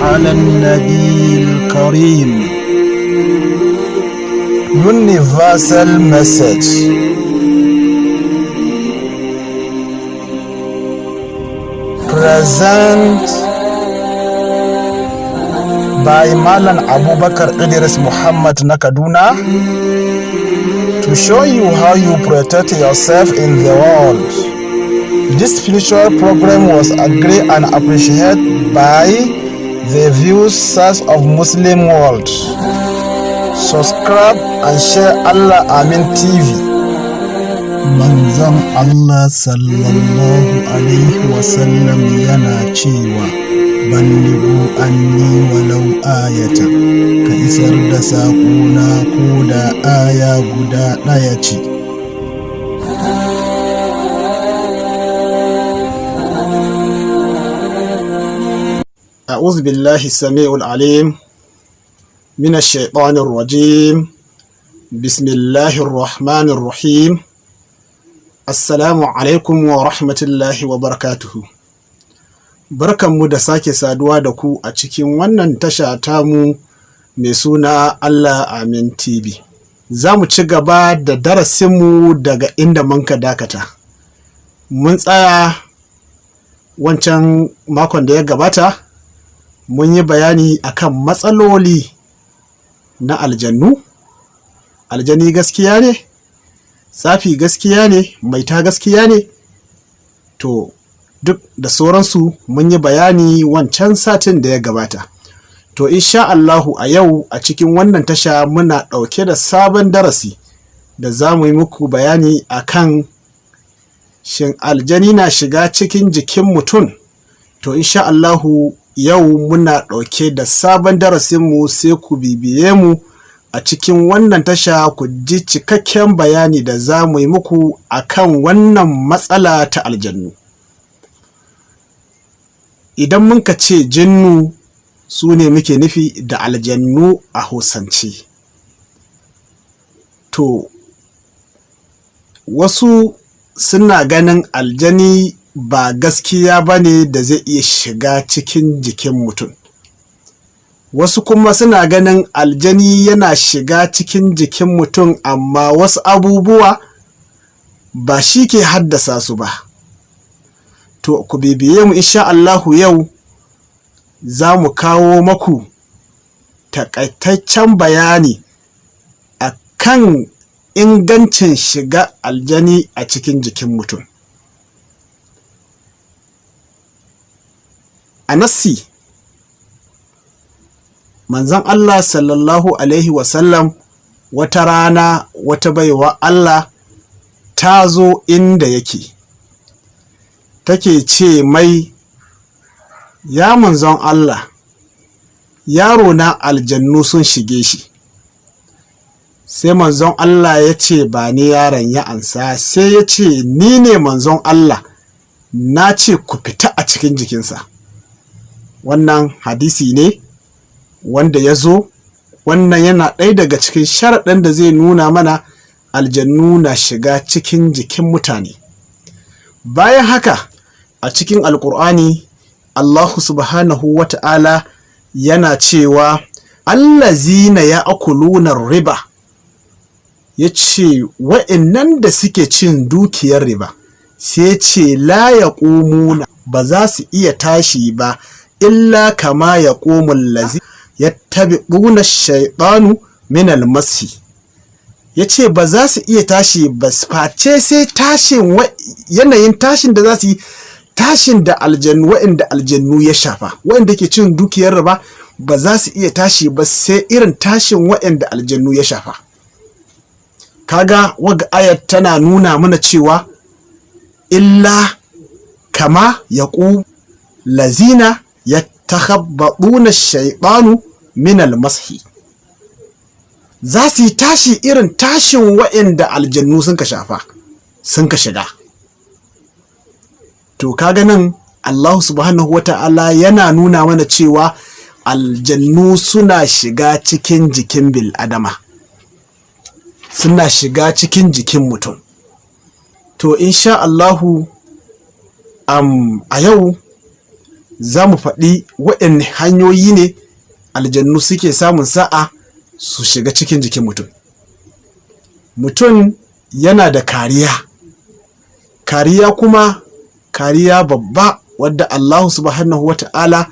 على النبي الكريم. Universal message. Present by Malam Abubakar Idris Muhammad na Kaduna to show you how you protect yourself in the world. This spiritual program was agreed and appreciated by the views of Muslim world. Subscribe and share Allah Amin TV. Manzon Allah sallallahu Alaihi wasallam yana cewa, "Ballighu anni walau ayata," ka isar da saƙona ko da aya guda ɗaya ce. أعوذ بالله السميع العليم من الشيطان الرجيم. بسم الله الرحمن الرحيم. Assalamu alaikum wa rahmatullahi wa barakatuhu. Barkanmu da sake saduwa da ku a cikin wannan tasha tamu mai suna Allah Amin TV. Za mu ci gaba da darasinmu daga inda muka dakata. Mun tsaya wancan makon da ya gabata, mun yi bayani akan matsaloli na aljannu. Aljani gaskiya ne? Tsafi gaskiya ne? Maita gaskiya ne? To, duk da sauransu mun yi bayani wancan satin da ya gabata. To, insha Allahu, a yau a cikin wannan tasha muna ɗauke da sabon darasi da za mu yi muku bayani akan shin aljani na shiga cikin jikin mutum? To, insha Allahu, yau muna ɗauke da sabon darasinmu, sai ku bibiye mu a cikin wannan tasha ku ji cikakken bayani da za mu yi muku akan wannan matsala ta aljannu. Idan muka ce jinnu, su ne muke nufi da aljannu a Hausance. To, wasu suna ganin aljani ba gaskiya ba ne da zai iya shiga cikin jikin mutum. Wasu kuma suna ganin aljani yana shiga cikin jikin mutum, amma wasu abubuwa ba shi ke haddasa su ba. To, ku bibiye mu, insha Allahu, yau za mu kawo maku taƙaitaccen bayani a kan ingancin shiga aljani a cikin jikin mutum. A nassi, manzon Allah sallallahu alaihi wasallam, wata rana wata baiwa Allah ta zo inda yake, take ce mai, "Ya manzon Allah, yarona aljannu sun shige shi." Sai manzon Allah ya ce, "Ba ni yaron." Ya ansa, sai ya ce, "Ni ne manzon Allah, na ce ku fita a cikin jikinsa." Wannan hadisi ne wanda ya zo. Wannan yana ɗaya daga cikin sharaɗin da zai nuna mana aljannu na shiga cikin jikin mutane. Bayan haka, a cikin Alƙur'ani, Allahu subhanahu wa ta'ala yana cewa, "Allazina ya'kuluna riba," ya ce wa'innan da suke cin dukiyar riba, sai ya ce, "La yaqumuna," ba za su iya tashi ba, "illa kama yaqumul lazi yattabi'una shaytanu min almasi." Ya ce ba za su iya tashi ba face sai tashin, yanayin tashin da za su yi, tashin da aljannu, wa'inda aljannu ya shafa, wa'inda ke cin dukiyar riba, ba za su iya tashi ba sai irin tashin wa'inda aljannu ya shafa. Kaga waga ayat tana nuna mana cewa illa kama yaqu lazina yatakhabbatuna shaytanu min almashi, za su yi tashi irin tashin wa'inda aljannu sun ka shafa, sun ka shiga. To, kaga nan Allah subhanahu wata'ala yana nuna mana cewa aljannu suna shiga cikin jikin bil'adama, suna shiga cikin jikin mutum. To, insha Allahu, a yau Za mu faɗi waɗanne hanyoyi ne aljannu suke samun sa'a su shiga cikin jikin mutum. Mutum yana da kariya, kariya kuma kariya babba wadda Allahu subhanahu wa ta'ala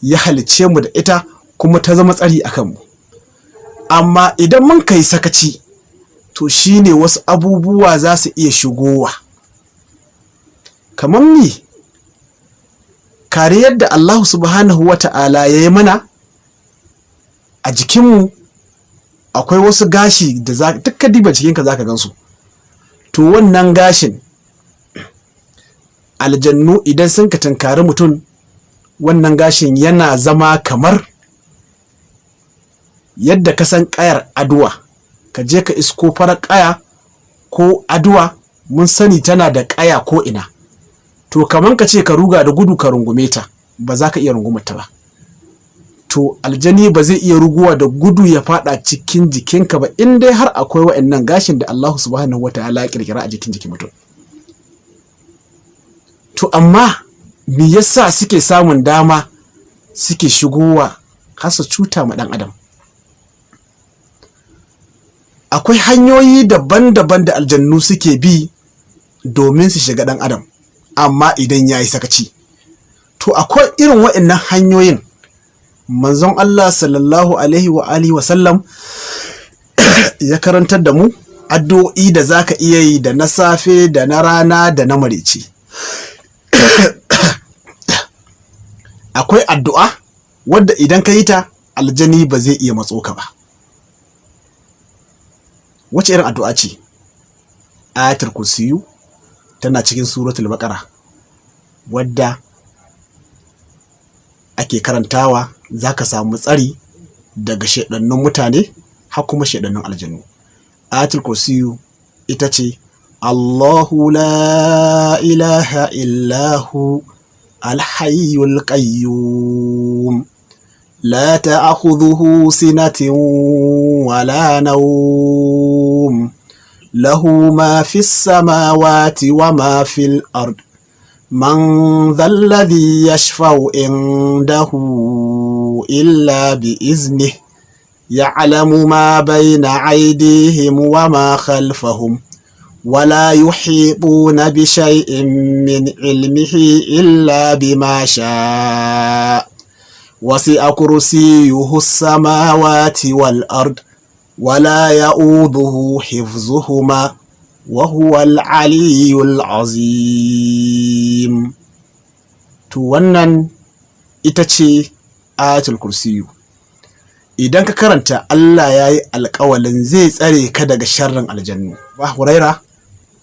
ya halicce mu da ita, kuma ta zama tsari a kanmu. Amma idan mun kai sakaci, to shine wasu abubuwa za su iya shigowa. Kamar mi? Kariyar da Allahu subhanahu wa ta'ala ya yi mana a jikinmu, akwai wasu gashi da duk ka diba jikinka za ka gansu. To, wannan gashin, aljannu idan sun ka tunkari mutum, wannan gashin yana zama kamar yadda ka san ƙayar aduwa. Ka je ka isko farar ƙaya ko aduwa, mun sani tana da ƙaya ko ina. To, kamar ka ce ka ruga da gudu ka rungume ta, ba za ka iya rungumar ta ba. To, aljani ba zai iya ruguwa da gudu ya fada cikin jikinka ba in dai har akwai wa'annan gashin da Allah subhanahu wataala ya kirkira a jikin mutum. To, amma me yasa suke samun dama suke shigowa har su cuta ma ɗan adam? Akwai hanyoyi daban-daban da aljannu suke bi domin su shiga ɗan adam, amma idan ya yi sakaci. To, akwai irin waɗannan hanyoyin. Manzon Allah sallallahu alaihi wa alihi wa sallam ya karantar da mu addu'o'i da zaka iya yi da na safe, da na rana, da na maraice. Akwai addu'a wadda idan ka yi ta, aljani ba zai iya matso ka ba. Wace irin addu'a ce? Ayatul Kursiyu, tana cikin Suratul Baqara, wadda ake karantawa, za ka samu tsari daga shaidannun mutane har kuma shaidannun aljanu. Ayatul Kursiyu ita ce: Allahu la ilaha illahu alhayyul qayyum, la ta'khudhuhu sinatun wala nawm, lahu ma fis samawati wa ma fil ard, man dhal ladhi yashfa'u indahu illa bi iznihi, ya'lamu ma bayna aydihim wa ma khalfahum, ولا يحيطون بشيء من علمه إلا بما شاء، وسع كرسيه السماوات والأرض، ولا يؤوده حفظهما، وهو العلي العظيم. To, wannan ita ce Ayatul Kursiyu. Idan ka karanta, Allah ya yi alƙawalin zai tsare ka daga sharrin aljannu. Ba Huraira,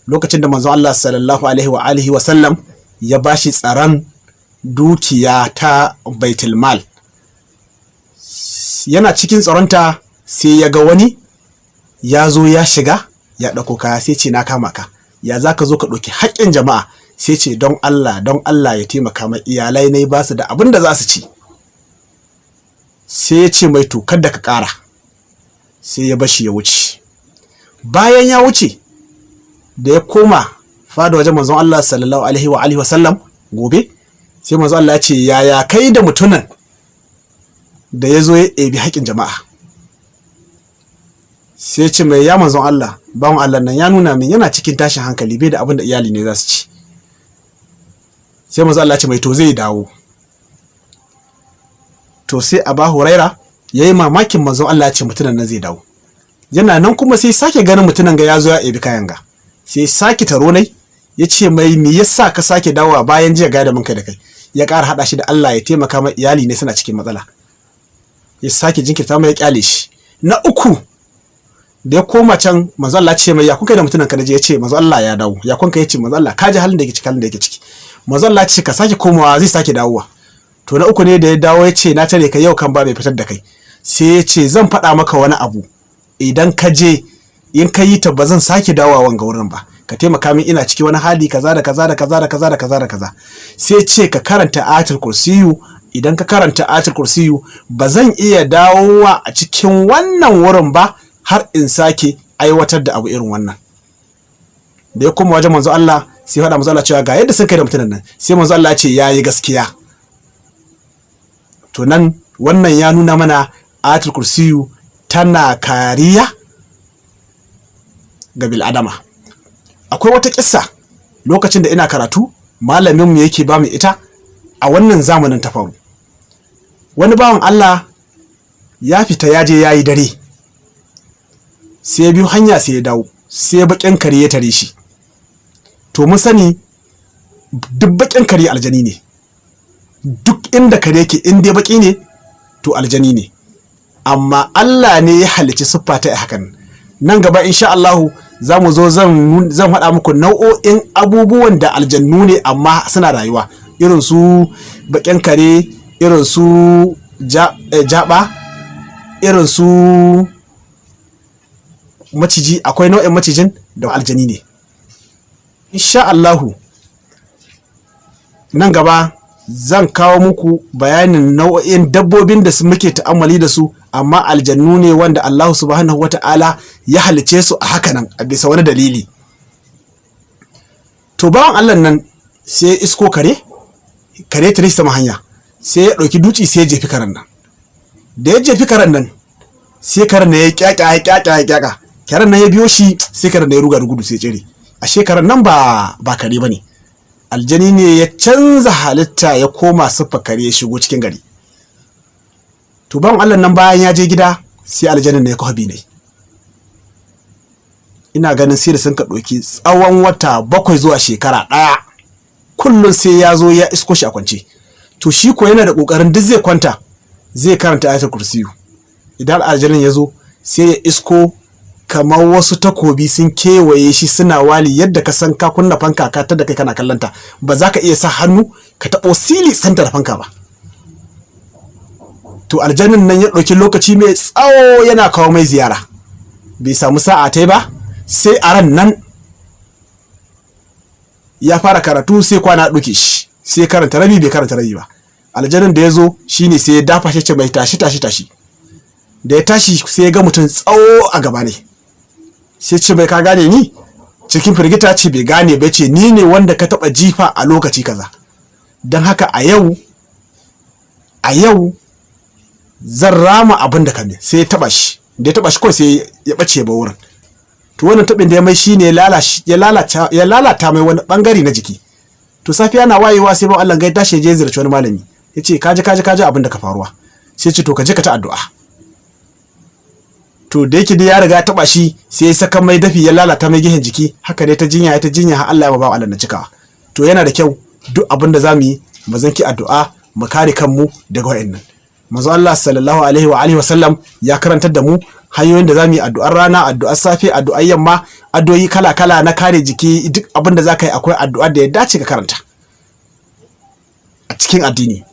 lokacin da manzon Allah sallallahu alaihi wa alihi wa sallam ya bashi tsaron dukiya ta baitul mal, yana cikin tsaronta, sai ya ga wani ya zo ya shiga ya ɗauko kaya. Sai ce, "Na kama ka, ya za ka zo ka ɗauki haƙƙin jama'a?" Sai ce don Allah, don Allah ya taimaka mai, iyalai ne ba su da abin da za su ci. Sai ya ce mai, "To, kada ka ƙara." Sai ya bashi ya wuce. Bayan ya wuce, da ya koma fada wajen manzon Allah sallallahu alaihi wa alihi wasallam gobe, sai manzon Allah ya ce, "Yaya kai da mutumin da ya zo ya ɗebi haƙƙin jama'a?" Sai ce mai, "Ya manzon Allah, bawan Allah nan ya nuna min yana cikin tashin hankali, bai da abin da iyali ne za su ci." Sai manzon Allah ya ce mai, "To, zai dawo." To, sai Aba Huraira ya yi mamakin manzon Allah ya ce mutumin nan zai dawo. Yana nan kuma sai sake ganin mutumin ga ya zo ya ɗebi kayan ga. Sai sake taro nai, ya ce mai, "Me yasa ka sake dawowa bayan jiya ga da mun kai da kai?" Ya ƙara haɗa shi da Allah ya taimaka mai, iyali ne suna cikin matsala. Ya sake jinkirta mai, ya kyale shi. Na uku da ya koma can, manzo Allah ce mai, "Ya kuka da mutumin ka?" Ya ce, "Manzo Allah, ya dawo." "Ya kunka?" Ya ce, "Manzo Allah, ka ji halin da yake ciki, halin da yake ciki." Manzo Allah ce, "Ka sake komawa, zai sake dawowa." To, na uku ne da ya dawo, ya ce, "Na tare ka yau kan ba mai fitar da kai." Sai ya ce, "Zan faɗa maka wani abu, idan ka je in ka yi ta, ba zan sake dawowa wanga wurin ba. Ka taimaka min, ina ciki wani hali kaza da kaza da kaza da kaza da kaza da kaza." Sai ce, "Ka karanta Ayatul Kursiyu. Idan ka karanta Ayatul Kursiyu, ba zan iya dawowa a cikin wannan wurin ba har in sake aiwatar da abu irin wannan." Da ya koma wajen manzo Allah, sai faɗa manzo Allah cewa ga yadda sun kai da mutumin nan. Sai manzo Allah ya ce, "Yayi gaskiya." To nan wannan ya nuna mana Ayatul Kursiyu tana kariya ga bil'adama. Akwai wata kissa lokacin da ina karatu, malaminmu yake ba mu ita, a wannan zamanin ta faru. Wani bawan Allah ya fita, ya je ya yi dare, sai ya biyu hanya, sai ya dawo, sai baƙin kare ya tare shi. To mun sani duk baƙin kare aljani ne. Duk inda kare yake, in dai baƙi ne, to aljani ne. Amma Allah ne ya halicci siffa ta hakan. Nan gaba insha Allahu za mu zo zan faɗa muku nau'o'in abubuwan da aljannu ne amma suna rayuwa, irin su baƙin kare, irin su jaba, irin su maciji. Akwai nau'in macijin da aljani ne. Insha Allahu nan gaba zan kawo muku bayanin nau'o'in dabbobin da su muke ta'ammali da su amma aljannu ne, wanda Allahu subhanahu wata'ala ya halice su a hakanan a bisa wani dalili. To bawan Allah nan sai ya isko kare, kare ta sama hanya, sai ya ɗauki duci sai ya jefi karen nan. Da ya jefi karen nan, sai karen nan ya kyaka, ya kyaka, ya kyaka. Karen nan ya biyo shi, sai karen nan ya ruga da gudu, sai ya tsere. Ashe karen nan ba kare bane, aljani ne ya canza halitta ya koma siffa kare, ya shigo cikin gari. To bawan Allah nan bayan ya je gida, sai aljanin ne ya kawo ne. Ina ganin sai da sun ka ɗauki tsawon wata 7 zuwa shekara 1, kullum sai ya zo ya isko shi a kwance. To shi ko yana da ƙoƙarin duk zai kwanta zai karanta Ayatul Kursiyu. Idan aljanin ya zo, sai ya isko kamar wasu takobi sun kewaye shi suna wali, yadda ka san ka kunna fanka ka tada kai kana kallanta, ba za ka iya sa hannu ka taɓo sili santa da fanka ba. To aljanin nan ya ɗauki lokaci mai tsawo yana kawo mai ziyara, bai samu sa'a ta ba. Sai a ran nan ya fara karatu, sai kwana ɗauke shi, sai karanta rabi, bai karanta rabi ba. Aljanin da ya zo shine sai ya dafa shi, ce mai, "Tashi, tashi, tashi." Da ya tashi, sai ya ga mutum tsawo a gaba ne. Sai ce mai, "Ka gane ni?" Cikin firgita ce bai gane ba. Ce, "Ni ne wanda ka taba jifa a lokaci kaza. Don haka a yau zan rama abin da ka min." Sai ya taba shi. Da ya taba shi kawai, sai ya bace ba wurin. To wannan tabin da ya mai shine ya lalata mai wani bangare na jiki. To safiya na wayewa, sai ba Allah ga tashi je ziyarci wani malami, ya ce, "Kaji, kaji, kaji abin da ka faruwa." Sai ce, "To ka je ka ta addu'a." To da yake dai ya riga ya taba shi, sai ya saka mai dafi ya lalata mai gehen jiki. Haka dai ta jinya, ya ta jinya, har Allah ya ba Allah na cikawa. To yana da kyau duk abin da zamu yi mu zanki addu'a, mu kare kanmu daga wa'annan. Manzo Allah sallallahu alaihi wa alihi wasallam ya karantar da mu hanyoyin da zamu yi addu'ar rana, addu'ar safe, addu'ar yamma, addu'o'i kala kala na kare jiki. Duk abin da zaka yi, akwai addu'ar da ya dace ka karanta a cikin addini.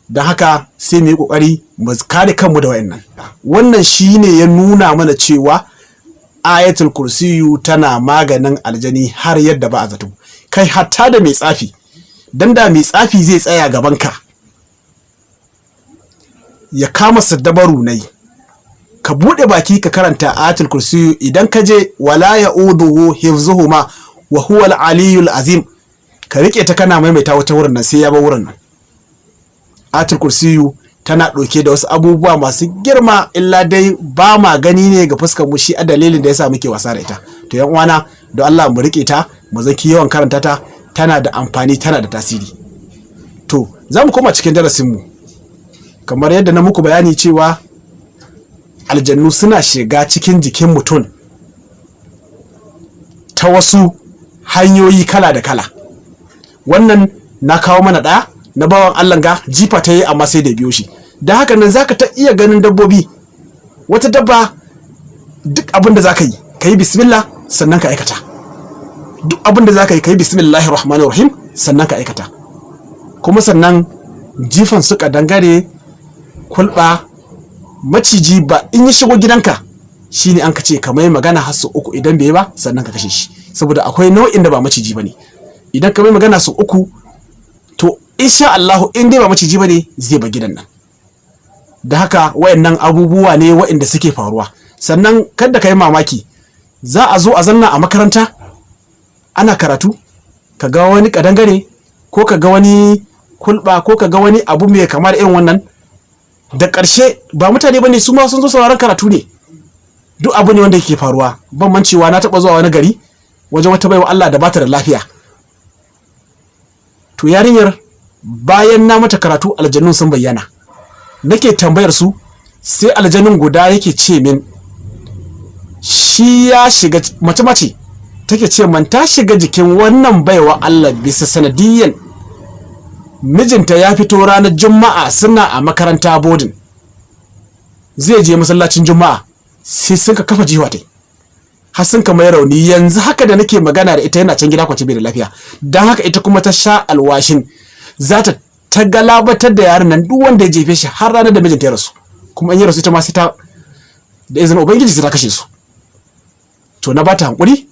Don haka sai mu yi kokari mu kare kanmu da wa'annan. Wannan shine ya nuna mana cewa Ayatul Kursiyu tana maganin aljani har yadda ba a zato. Kai, hatta da mai tsafi, dan da mai tsafi zai tsaya gaban ka ya kama saddabaru nai, ka bude baki ka karanta Ayatul Kursiyu, idan ka je "wala ya'uduhu hifzuhuma wa huwa al-aliyyul azim", ka rike ta kana maimaita wata wurin nan, sai ya bar wurin nan. Ayatul Kursiyu tana ɗauke da wasu abubuwa masu girma, illa dai ba ma gani ne ga fuskar mu, shi a dalilin da yasa muke wasa da ita. To yan uwana, don Allah mu rike ta, mu zaki yawan karanta ta, tana da amfani, tana da tasiri. To za mu koma cikin darasin mu. Kamar yadda na muku bayani cewa aljannu suna shiga cikin jikin mutum ta wasu hanyoyi kala da kala. Wannan na kawo mana ɗaya na bawan Allah ga jifa ta yi, amma sai da biyo shi. Da haka nan zaka ta iya ganin dabbobi. Wata dabba, duk abin da zaka yi, ka yi bismillah sannan ka aikata. Duk abin da zaka yi, ka yi bismillahir rahmanir rahim sannan ka aikata. Kuma sannan jifan su dangare, kulɓa, maciji ba in ya shigo gidanka, shine an ka ce ka mai magana har sau uku. Idan bai ba, sannan ka kashe shi. Saboda akwai nau'in da ba maciji bane. Idan ka mai magana sau uku, to insha Allah in dai ba maciji bane, zai ba gidan nan. Da haka wayannan abubuwa ne wayanda suke faruwa. Sannan kada ka yi mamaki, za a zo a zanna a makaranta ana karatu, ka ga wani kadangare, ko ka ga wani kulba, ko ka ga wani abu mai kamar irin wannan. Da ƙarshe ba mutane bane, su ma sun zo sauraron karatu ne. Duk abu ne wanda yake faruwa. Ban mancewa, na taɓa zuwa wani gari wajen wata baiwa Allah da bata da lafiya. To yarinyar, bayan na mata karatu, aljannun sun bayyana. Nake tambayar su, sai aljanun guda yake ce min shi ya shiga mace. Mace take ce man ta shiga jikin wannan baiwa Allah bisa sanadiyyan mijinta ya fito ranar Juma'a, suna a makaranta boarding, zai je masallacin Juma'a, sai sun ka kafa jiwa tai har sun ka mai rauni. Yanzu haka da nake magana da ita, yana can gida kwance bai da lafiya. Don haka ita kuma ta sha alwashin za ta ta galabatar da yaron nan, duk wanda ya jefe shi, har ranar da mijinta ya rasu. Kuma in ya rasu, ita ma sai ta, da izinin Ubangiji, sai ta kashe su. To na bata hankuri,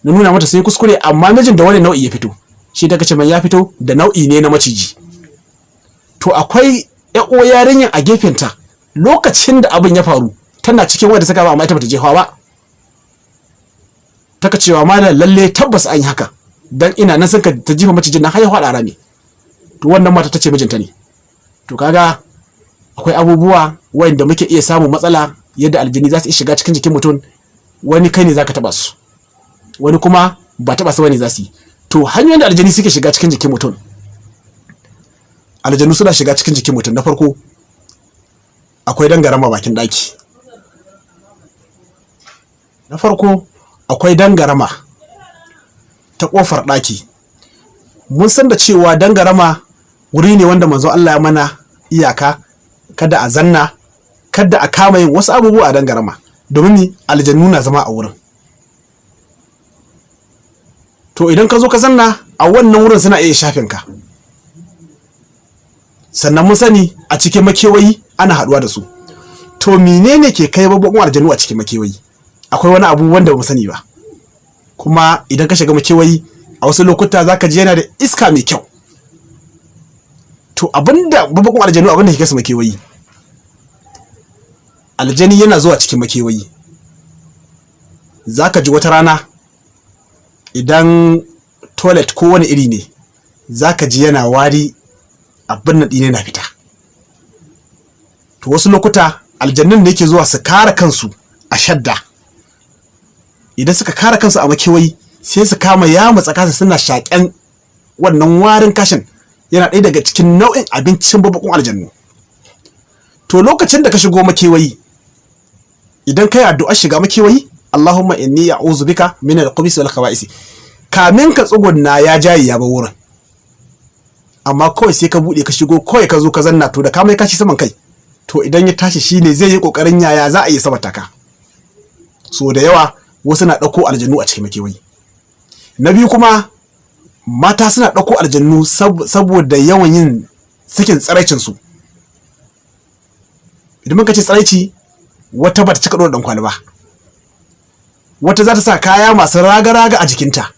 na nuna mata sai kuskure, amma mijin da wani nau'i ya fito? Shi ta kace man ya fito da nau'i ne na maciji. To akwai ƴan yarinyar a gefenta lokacin da abin ya faru, tana cikin wanda suka ba, amma ita bata jefa ba. Taka cewa, "Malam, lalle tabbas an yi haka, dan ina nan sun ka ta jifa macijin nan har ya faɗa rami." To wannan mata ta ce mijinta ne. To kaga akwai abubuwa wanda muke iya samun matsala, yadda aljini za su iya shiga cikin jikin mutum. Wani kai ne zaka taba su, wani kuma ba taba su bane za su yi. To hanyoyin da aljini suke shiga cikin jikin mutum: aljanu suna shiga cikin jikin mutum, na farko akwai dangarama bakin daki. Na farko akwai dangarama ta kofar daki. Mun san da cewa dangarama wuri ne wanda Manzo Allah ya mana iyaka kada a zanna, kada a kama yin wasu abubuwa a dangarama, domin ni aljannu na zama a wurin. To idan ka zo ka zanna a wannan wurin, suna iya shafin ka. Sannan mun sani a cikin makewayi ana haɗuwa da su. To menene ke kai babban aljanu a cikin makewayi? Akwai wani abu wanda ba mu sani ba. Kuma idan ka shiga makewayi, a wasu lokuta zaka ji yana da iska mai kyau. To abinda babban aljanu, abinda ke kai su makewayi, aljani yana zuwa cikin makewayi, zaka ji wata rana idan toilet ko wani iri ne, zaka ji yana wari, abin nan ɗine na fita. To wasu lokuta aljannun ne ke zuwa su kare kansu a shadda. Idan suka kare kansu a makewayi, sai su kama ya matsa kasa suna shaƙen wannan warin kashin. Yana ɗaya daga cikin nau'in abincin babbakun aljannu. To lokacin da ka shigo makewayi, idan kai addu'ar shiga makewayi, "Allahumma inni a'udhu bika min al-khubuthi wal khaba'isi", kamin ka tsugunna ya jaye ya bar wurin. Amma kawai sai ka bude ka shigo, kawai ka zo ka zanna, to da ka mai kashi saman kai, to idan ya tashi shine zai yi kokarin yaya za a yi sabata ka. So da yawa wasu na ɗauko aljannu a cikin makewayi. Na biyu kuma, mata suna ɗauko aljannu saboda yawan yin sakin tsiraicin su. Idan muka ce tsiraici, wata bata cika ɗora ɗankwali ba, wata za ta sa kaya masu raga-raga a jikinta,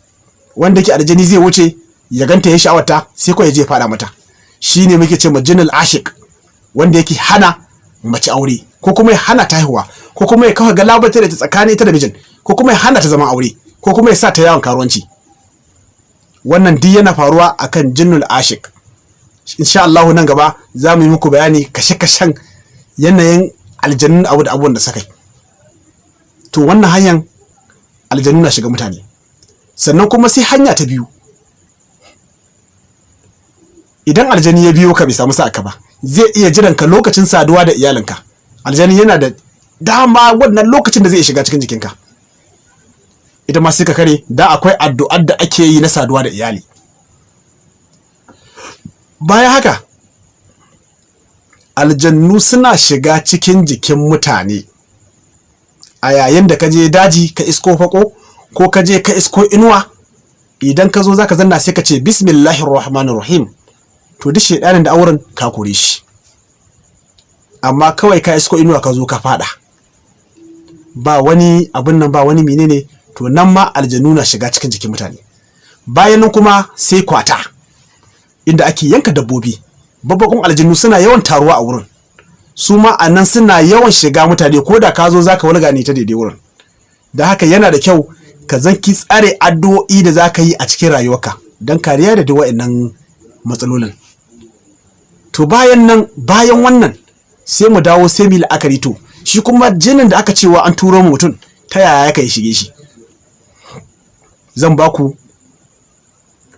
wanda ke aljani zai wuce ya ganta ya sha'awarta, sai kawai ya je faɗa mata. Shine muke ce ma jinnul ashik, wanda yake hana mace aure, ko kuma ya hana ta haihuwa, ko kuma ya kawo galabatar da ta tsakanin ita da mijin, ko kuma ya hana ta zaman aure, ko kuma ya sa ta yawon karuwanci. Wannan duk yana faruwa akan jinnul ashik. Insha Allah nan gaba za mu yi muku bayani kashe-kashen yanayin aljannun, abu da abubuwan da suka yi. To wannan hanyar aljannu na shiga mutane. Sannan kuma sai hanya ta biyu: idan aljani ya biyo ka bai samu sa'a ba, zai iya jiran ka lokacin saduwa da iyalinka. Aljani yana da dama wannan lokacin da zai shiga cikin jikinka. Ita ma sai ka kare da akwai addu'ar da ake yi na saduwa da iyali. Bayan haka, aljannu suna shiga cikin jikin mutane a yayin da ka je daji ka isko fako, ko ka je ka isko inuwa. Idan ka zo zaka zanna, sai ka ce, "Bismillahir rahmanir rahim." To duk shedanin da auren ka kore shi. Amma kawai ka isko inuwa ka zo ka fada, ba wani abun nan, ba wani menene, to nan ma aljanu na shiga cikin jikin mutane. Bayan nan kuma sai kwata, inda ake yanka dabbobi. Babbakun aljanu suna yawan taruwa a wurin. Su ma a nan suna yawan shiga mutane, ko da ka zo zaka wulga ne ta daidai wurin. Da haka yana da kyau ka zanki tsare addu'o'i da zaka yi a cikin rayuwarka don kariya da duk wa'annan matsalolin. To bayan nan, bayan wannan Sai mu dawo sai mu yi la'akari, to shi kuma jinin da aka cewa an turo mutum, ta yaya ya kai shige shi? Zan ba ku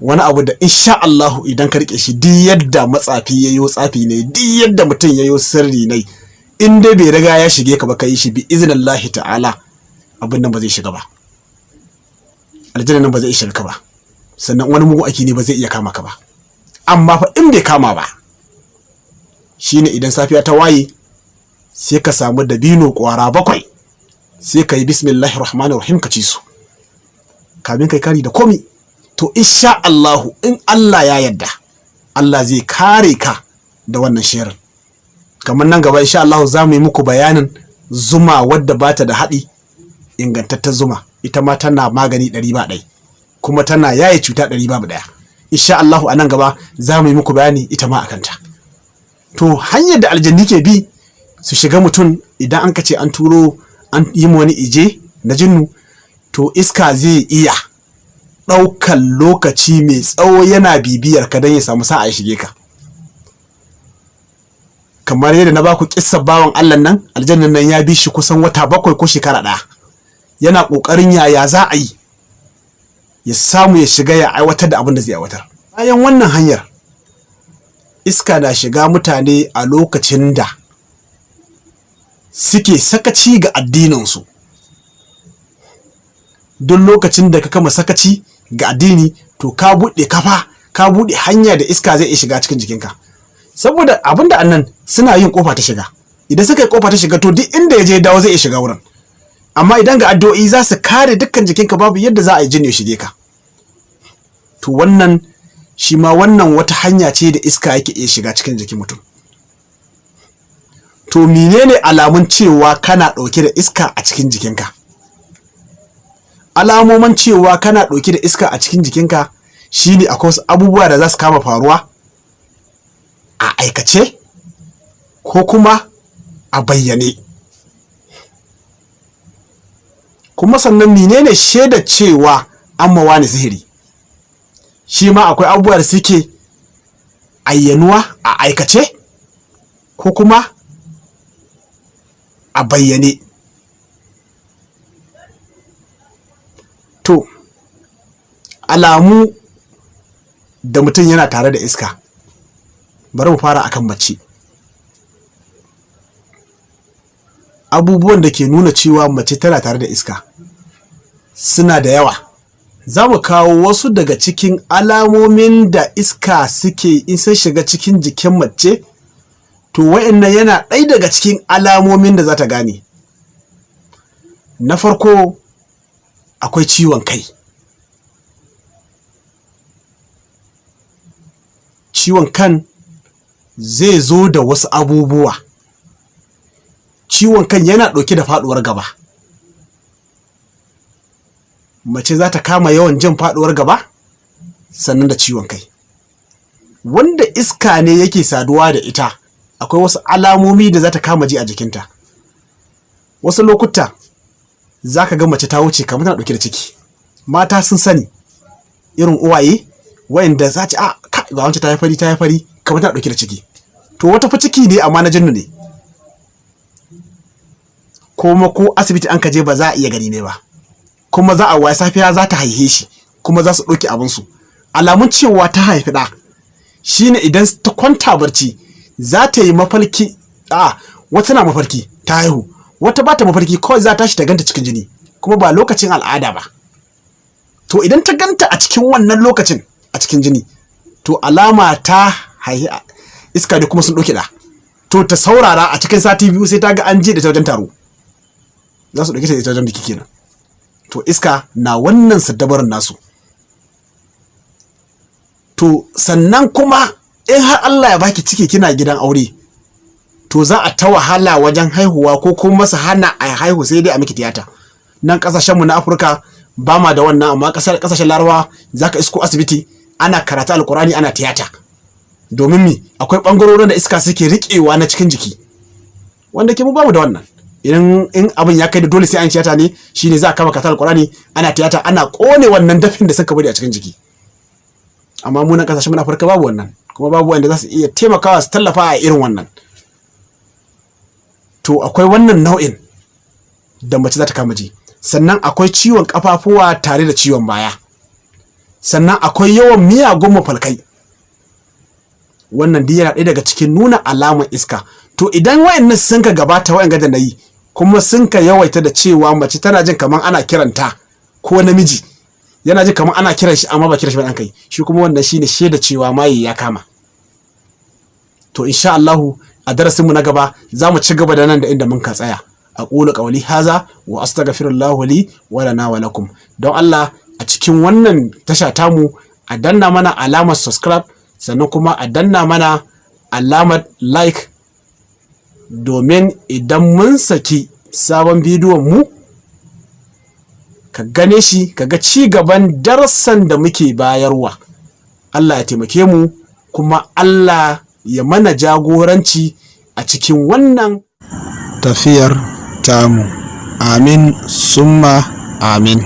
wani abu da insha Allahu idan ka rike shi, duk yadda matsafi ya yo tsafi ne, duk yadda mutum ya yo sirri ne, in dai bai riga ya shige ka ba ka yi shi, bi iznillahi ta'ala abin nan ba zai shiga ba, aljanna nan ba zai shiga ka ba, sannan wani mugun aiki ne ba zai iya kama ka ba. Amma fa in bai kama ba, shine idan safiya ta waye sai ka samu dabino kwara 7, sai ka yi bismillahir rahmanir rahim, ka ci su kamin kai kari da komi. To insha Allahu, in Allah ya yarda, Allah zai kare ka da wannan shirin. Kamar nan gaba insha Allahu za mu yi muku bayanin zuma wadda bata da haɗi, ingantattar zuma, ita ma tana magani 100 ba ɗai, kuma tana yaye cuta 100 babu ɗaya. Insha Allahu a nan gaba za mu yi muku bayani ita ma akan ta. To hanyar da aljanni ke bi su shiga mutum, idan an kace an turo an yi wani ije na jinnu, to iska zai iya ɗaukan lokaci mai tsawo yana bibiyar ka don ya samu sa'a ya shige ka. Kamar yadda na baku kissar bawan Allah nan, aljannan nan ya bi shi kusan wata 7 ko shekara 1, yana ƙoƙarin yaya za a yi ya samu ya shiga ya aiwatar da abin da zai aiwatar. Bayan wannan hanyar, iska na shiga mutane a lokacin da suke sakaci ga addininsu. Duk lokacin da ka kama sakaci ga addini, to ka buɗe kafa, ka buɗe hanya da iska zai iya shiga cikin jikinka. Saboda abin da annan suna yin kofa ta shiga, idan suka yi kofa ta shiga, to duk inda ya je dawo zai iya shiga wurin. Amma idan ga addu'o'i za su kare dukkan jikinka, babu yadda za a yi jini ya shige ka. To wannan shi ma wannan wata hanya ce da iska yake iya shiga cikin jikin mutum. To menene alamun cewa kana ɗauke da iska a cikin jikinka? Alamomin cewa kana ɗauke da iska a cikin jikinka shine akwai wasu abubuwa da za su kama faruwa a aikace ko kuma a bayyane. Kuma sannan menene shaidar cewa an ma wani sihiri? Shi ma akwai abubuwa da suke ayyanuwa a aikace ko kuma a bayyane. To alamu da mutum yana tare da iska, bari mu fara akan mace. Abubuwan da ke nuna cewa mace tana tare da iska suna da yawa. Za mu kawo wasu daga cikin alamomin da iska suke in sun shiga cikin jikin mace, to wa'annan yana ɗaya daga cikin alamomin da za ta gane. Na farko akwai ciwon kai. Ciwon kan zai zo da wasu abubuwa. Ciwon kan yana ɗauke da faɗuwar gaba. Mace za ta kama yawan jin faɗuwar gaba sannan da ciwon kai. Wanda iska ne yake saduwa da ita, akwai wasu alamomi da za ta kama ji a jikinta. Wasu lokuta za ka ga mace ta wuce kamar tana ɗauke da ciki. Mata sun sani, irin uwaye wayanda za ci a ga wancan ta yi fari, ta yi fari kamar tana ɗauke da ciki. To wata fa ciki ne amma na jinnu ne. Kuma ko asibiti an ka je ba za a iya gani ne ba. Kuma za a waye safiya za ta haihe shi, kuma za su ɗauki abinsu. Alamun cewa ta haifi ɗa shine idan ta kwanta barci za ta yi mafarki, a wata na mafarki ta haihu, wata ba ta mafarki, kawai za ta tashi ta ganta cikin jini, kuma ba lokacin al'ada ba. To idan ta ganta a cikin wannan lokacin a cikin jini, to alama ta haihi iska ne kuma sun ɗauki ɗa. To ta saurara a cikin sati 2 sai ta ga an je da ta wajen taro, za su ɗauki ta ita wajen biki kenan. To iska na wannan saddabarin nasu. To sannan kuma in har Allah ya baki ciki kina gidan aure, to za a ta wahala wajen haihuwa ko kuma su hana a haihu sai dai a miki tiyata. Nan kasashenmu na Afirka ba ma da wannan, amma kasashen Larabawa za ka isko asibiti ana karatu Alkurani ana tiyata. Domin mi? Akwai bangarorin da iska suke riƙewa na cikin jiki wanda ke mu bamu da wannan. Idan in abin ya kai da dole sai an tiyata ne, shine za a kama karatu Alkurani ana tiyata, ana kone wannan dafin da suka bari a cikin jiki. Amma mu nan kasashen mu na Afirka babu wannan, kuma babu wanda za su iya taimakawa su tallafa a irin wannan. To akwai wannan nau'in da mace za ta kama ji. Sannan akwai ciwon kafafuwa tare da ciwon baya. Sannan akwai yawan miyagun mafalkai. Wannan duk yana ɗaya daga cikin nuna alamar iska. To idan wayannan sun ka gabata, wayan da na yi kuma sun ka yawaita da cewa mace tana jin kamar ana kiranta, ko namiji yana jin kamar ana kiran shi amma ba kiran shi ba an kai shi kuma, wannan shine shaida cewa maye ya kama. To insha Allahu a darasinmu na gaba za mu ci gaba da nan da inda mun ka tsaya. أقول قولي هذا وأستغفر الله لي ولنا ولكم. Don Allah a cikin wannan tasha tamu a danna mana alamar subscribe, sannan kuma a danna mana alamar like, domin idan mun saki sabon bidiyon mu ka gane shi, ka ga ci gaban darussan da muke bayarwa. Allah ya taimake mu, kuma Allah ya mana jagoranci a cikin wannan tafiyar tamu. Amin summa amin.